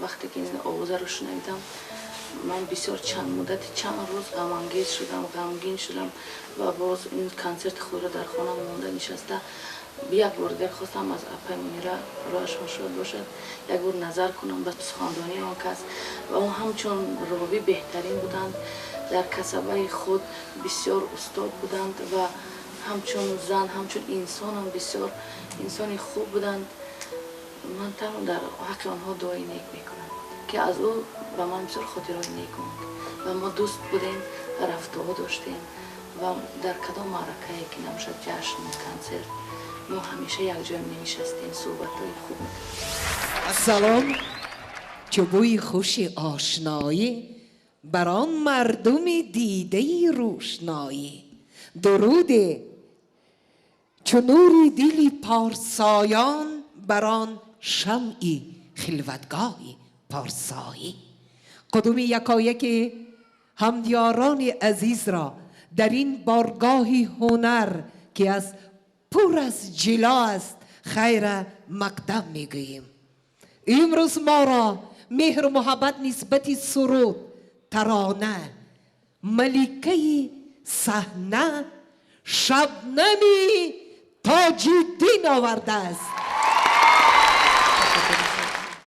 Вақте ки ин овозаро шунавидам, ман бисёр чанд муддати чанд рӯз ғамангез шудам, ғамгин шудам ва боз ин консерти худро дар хона монда нишаста як бор дигар хостам аз апаи Мунира, роҳашон шод бошад, як бор назар кунам ба сухандонии он кас. Ва он ҳамчун ровӣ беҳтарин буданд, дар касабаи худ бисёр устод буданд ва ҳамчун зан, ҳамчун инсонам бисёр инсони хуб буданд. Ман танҳо дар ҳаққи онҳо дуои нек мекунам, ки аз ӯ ба ман бисёр хотираҳои нек монд ва мо дӯст будем, рафтуо доштем ва дар кадом маъракае ки набошад, ҷашн, консерт, мо ҳамеша якҷоя менишастем, суҳбатҳои хуб мекардем. Салом, чу бӯи хуши ошноӣ бар он мардуми дидаи рӯшноӣ, дуруде чу нури дили порсоён бар он шамъи хилватгоҳи порсоӣ. Қудуми якояки ҳамдиёрони азизро дар ин боргоҳи ҳунар, ки аз пур аз ҷило аст, хайра мақдам мегӯем. Имрӯз моро меҳру муҳаббат нисбати суруд, тарона, маликаи саҳна Шабнами Тоҷиддин овардааст.